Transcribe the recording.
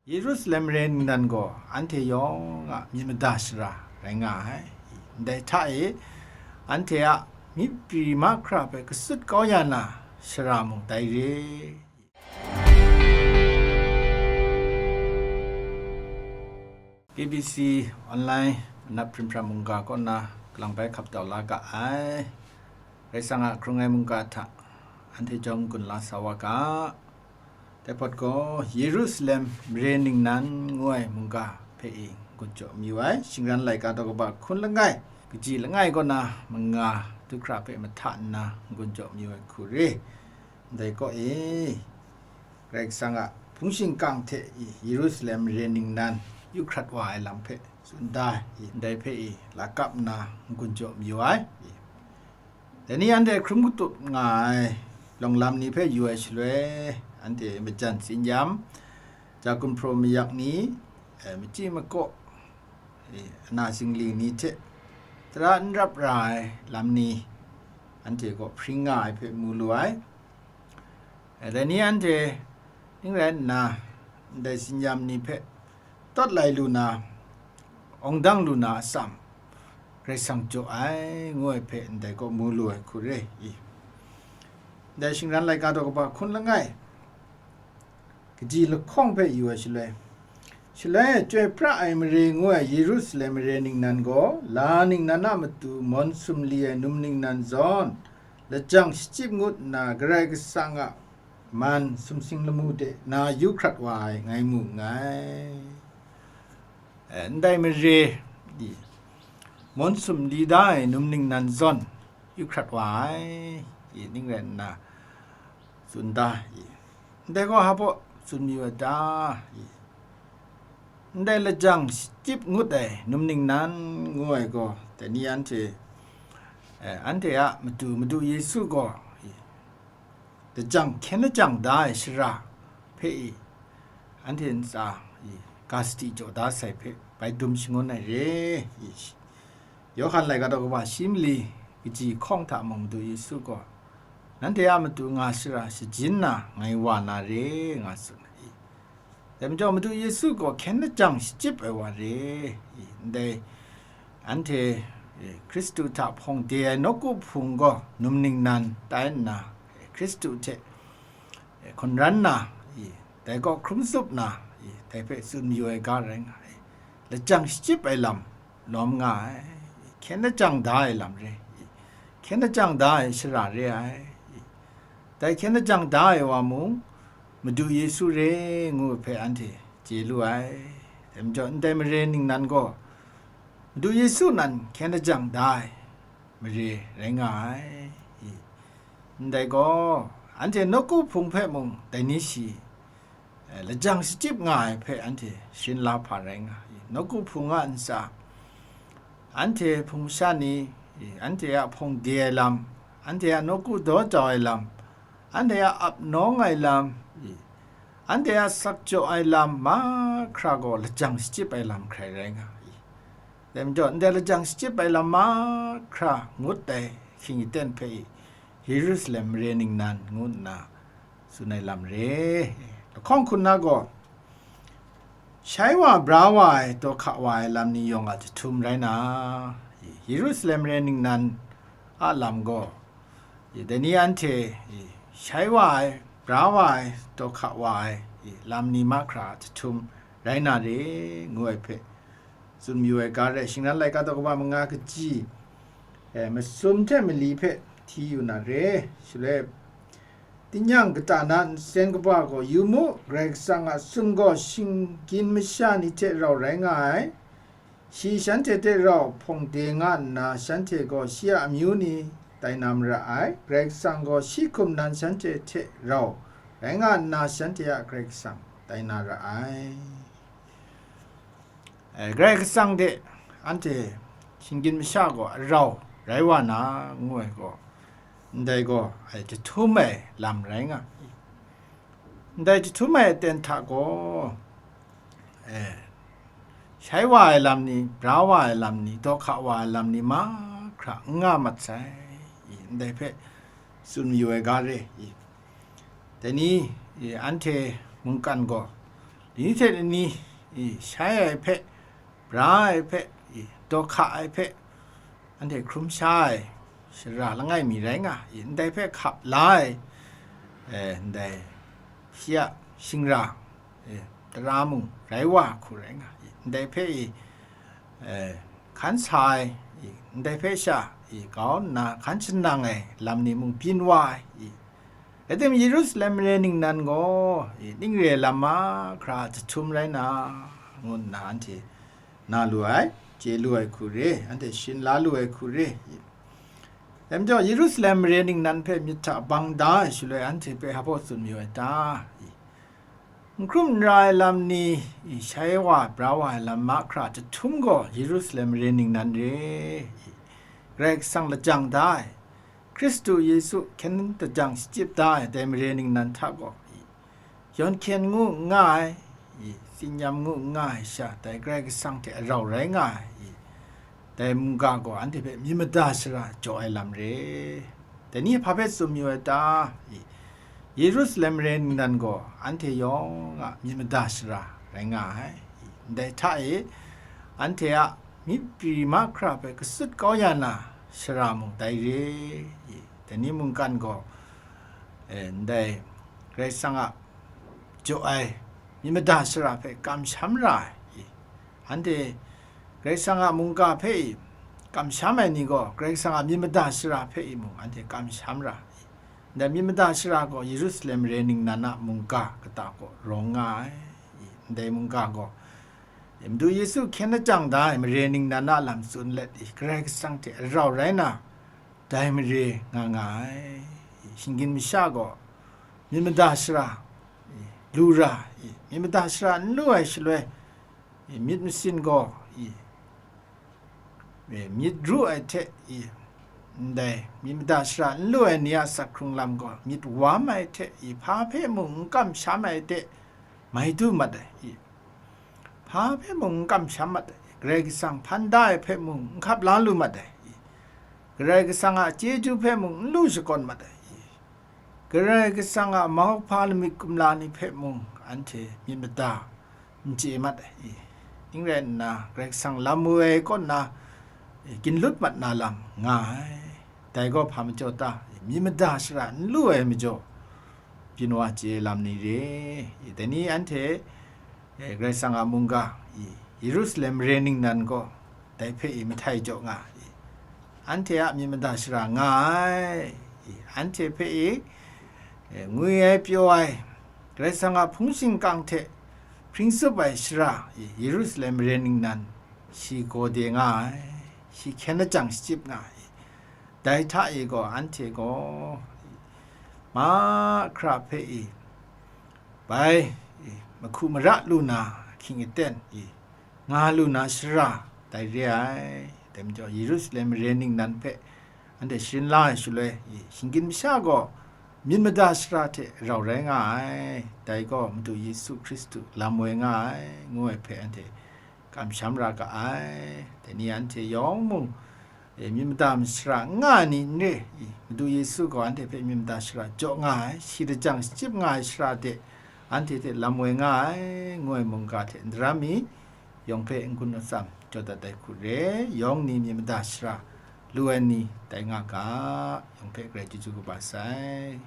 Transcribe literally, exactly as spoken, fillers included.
Yerusalem mare ningnan gaw anhte yawng a myit mada shara rai nga ai. Ndai hta e, anhte a myit pri mahkra hpe kasut kau ya na shara mung dai re. K B C online manap hprim hpram mungga kaw na kalang bai hkap tau la ga ai. Karai Kasang a hkrung ai mungga hta anhte jawm gun la sa wa ga. Dai hpawt gaw, Yerusalem mare ningnan ngu ai mungga hpe i n-gun jaw mayu ai. Shingran laika daw kaba hkun langai, kaji langai kaw na manga du hkra hpe mahta nna n-gun jaw mayu ai hku re. Ndai kaw e, Karai Kasang a hpung shingkang hte i Yerusalem mare ningnan yu hkrat wa ai lam hpe tsun da i, ndai hpe i lakap nna n-gun jaw mayu ai. Dai ni anhte hkrum katup nga ai lawng lam ni hpe yu ai shaloi, anhte majan tsin-yam, ja gumhpraw mayak ni, eh, machyi makaw, eh, ana zingli ni hte tara n rap ra ai lam ni, anhte kaw hpring nga ai hpe mu lu ai. Eh, dai ni anhte ning rai nna, ndai tsin-yam ni hpe tawt lai lu na, awng dang lu na atsam, Karai Kasang jaw ai, ngu ai hpe ndai kaw mu lu ai hku re i. Ndai shingran laika daw kaba hkun langai, kaji lahkawng hpe yu ai shaloi, shaloi chyoi pra ai mare ngu ai Yerusalem mare ningnan gaw, la ningnan a matu mawn sumli ai num ningnan zawn, lajang shachyip ngut nna Karai Kasang a man sumsing lamu de na yu hkrat wa ai, ngai mu nngai. Eh, ndai mare, i, mawn sumli da ai num ningnan zawn yu hkrat wa ai, i, ning rai nna tsun da, i, ndai gaw hpa baw tsun mayu ai ta, i, ndai lajang shachyip ngut ai num ningnan ngu ai gaw, dai ni anhte, eh, anhte a matu, Madu Yesu gaw, i, lajang hkyen lajang da ai shara hpe i, anhte ntsa i, ga sadi jaw da sai hpe bai dum shangun ai re i, Yawhan laika daw kaba shi mali kaji hkawng hta mung Madu Yesu gaw, nanhte a matu nga shara shajin na ngai wa na re, nga tsun ai. Dai majaw, Madu Yesu gaw hkyen lajang shachyip ai wa re i, ndai anhte, e, Hkristu hta hpawng de ai nawku hpung gaw num ningnan tai nna, e, Hkristu hte, e, hkun ran na i, dai kaw hkrum tsup na i, dai hpe tsun mayu ai ga rai nga ai. Lajang shachyip ai lam lawm nga ai, hkyen lajang da ai lam re, hkyen lajang da ai shara re ai. Dai hkyen lajang da ai wa mung, Madu Yesu re ngu ai hpe anhte chye lu ai. Dai majaw, ndai mare ningnan gaw, Madu Yesu nan hkyen lajang da ai mare rai nga ai. Ndai gaw, anhte nawku hpung hpe mung dai ni shi, eh, lajang shachyip nga ai hpe anhte sharin la hpa rai nga ai. Nawku hpung a ntsa, anhte hpung masha ni, eh, anhte a hpawng de ai lam, anhte a nawku daw jau ai lam, anhte a ap nawng ai lam, eh, anhte a sak jaw ai lam mahkra gaw lajang shachyip ai lam hkrai rai nga ai. Dai majaw, ndai lajang shachyip ai lam mahkra ngut ai hkying aten hpe i, Yerusalem mare ningnan ngu nna tsun ai lam re. Lahkawng hkun na gaw, shai wa bra wa ai, daw hka wa ai lam ni yawng a jahtum rai na, Yerusalem mare ningnan a lam gaw, dai ni anhte shai wa ai, bra wa ai, daw hka wa ai lam ni mahkra a jahtum rai na re, ngu ai hpe tsun mayu ai ga rai. Shingran laika daw kaba manga kaji, eh, masum hte mali hpe hti yu na re. Shaloi, tingnyang kata na nsen kaba gaw, yu mu, Karai Kasang a sum gaw shinggyim masha ni hte rau rai nga ai. Shi shanhte hte rau hpawng de nga nna, shanhte gaw shi a amyu ni tai na mara ai. Karai Kasang gaw shi hkum nan shanhte hte rau rai nga nna, shanhte a Karai Kasang tai na ra ai. Eh, Karai Kasang de anhte shinggyim masha gaw arau rai wa na, ngu ai gaw, ndai gaw, ai, jahtum ai lam rai nga ai. Ndai jahtum ai aten hta gaw, eh, shai wa ai lam ni, bra wa ai lam ni, daw hka wa ai lam ni mahkra n nga mat sai, i, ndai hpe tsun mayu ai ga re, i. Dai ni, i, anhte mungkan gaw, Dai ni hte ni, i, shai ai hpe, bra ai hpe, i, daw hka ai hpe, anhte hkrum sha ai shara langai mi rai nga, i, ndai hpe hkap la ai, e, ndai shi a shingra, e, tara mung rai wa hku rai nga, i, ndai hpe, i, e, hkan sa ai, i, ndai hpe sha, i, kau nna hkan shanang ai lam ni mung byin wa ai, i, rai timung, Yerusalem mare ningnan gaw, i, ning re ai lam mahkra jahtum rai na, ngu nna anhte na lu ai, chye lu ai hku re, anhte sharin la lu ai hku re. Dai majaw, Yerusalem mare ningnan hpe myit hta bang da ai shaloi, anhte hpe hpa tsun mayu ai ta? I, n hkrum n ra ai lam ni, i, shai wa, bra wa ai lam mahkra jahtum gaw Yerusalem mare ningnan re. I, Karai Kasang lajang da ai, Hkristu Yesu hkyen lajang shachyip da ai dai mare ningnan hta gaw, i, yawn hkyen ngu n nga ai, i, tsinyam ngu n nga ai sha, dai Karai Kasang hte arau rai nga ai, i, dai mungga gaw anhte hpe myit mada shara jaw ai lam re. Dai ni hpa hpe tsun mayu ai ta? I, Yerusalem mare ningnan gaw anhte yawng a myit mada shara rai nga ai. I, ndai hta e, anhte a myit pri mahkra hpe kasut kau ya na shara mung dai re. I, dai ni mungkan gaw, e, ndai Karai Kasang a jaw ai myit mada shara hpe kamsham ra ai. I, anhte Karai Kasang a mungga hpe i kamsham ai ni gaw, Karai Kasang a myit mada shara hpe i mung anhte kamsham ra. Ndai myit mada shara gaw Yerusalem mare ningnan a mungga kata kaw rawng nga ai. Ndai mungga gaw, Madu Yesu hkyen lajang da ai mare ningnan a lam tsun let i, Karai Kasang hte arau rai na, dai mare nga nga ai. Shinggyim masha gaw myit mada shara lu ra, myit mada shara n lu ai shaloi, myit masin gaw, myit ru ai hte, ndai myit mada shara n lu ai ni a asak hkrung lam gaw myit wam ai hte, hpa hpe mung n kamsham ai hte mai du mat ai. Hpa hpe mung n kamsham mat ai, Karai Kasang hpan da ai hpe mung n hkap la lu mat ai, Karai Kasang a chyeju hpe mung n lu shakawn mat ai, Karai Kasang a mauhpa lamik kumla ni hpe mung anhte myit mada n chye mat ai, ning rai nna, Karai Kasang lam woi ai kaw nna, ginlut mat na lam nga ai. Dai gaw hpa majaw ta? Myit mada shara n lu ai majaw, byin wa chye ai lam ni re. Dai ni anhte, e, Karai Kasang a mungga, i, Yerusalem mare ningnan gaw dai hpe i mahtai jaw nga, i, anhte a myit mada shara nga ai, i, anhte hpe i, e, ngwi ai, pyaw ai, Karai Kasang a hpung shingkang hte hpring tsup ai shara, i, Yerusalem mare ningnan shi gaw de nga ai, shi hkyen lajang shachyip nga ai. Dai hta e gaw, anhte gaw mahkra hpe i, bai, i, mahku mara lu na ahkying aten i, nga lu na shara, dai re ai. Dai majaw, Yerusalem mare ningnan hpe anhte sharin la ai shaloi, i, shinggyim masha gaw myit mada shara hte rau rai nga ai. Dai gaw Madu Yesu Hkristu lam woi nga ai, ngu ai hpe anhte kamsham ra ga ai. Dai ni anhte yawng mung, e, myit mada shara n nga ai ni n re, i, Madu Yesu gaw anhte hpe myit mada shara jaw nga ai, shi lajang shachyip nga ai shara de, anhte hte lam woi nga ai, ngu ai mungga hte n daram mi, yawng hpe n-gun atsam jaw dat ai hku re, yawng ni myit mada shara lu ai ni tai nga ga, yawng hpe Karai chyeju kaba sai.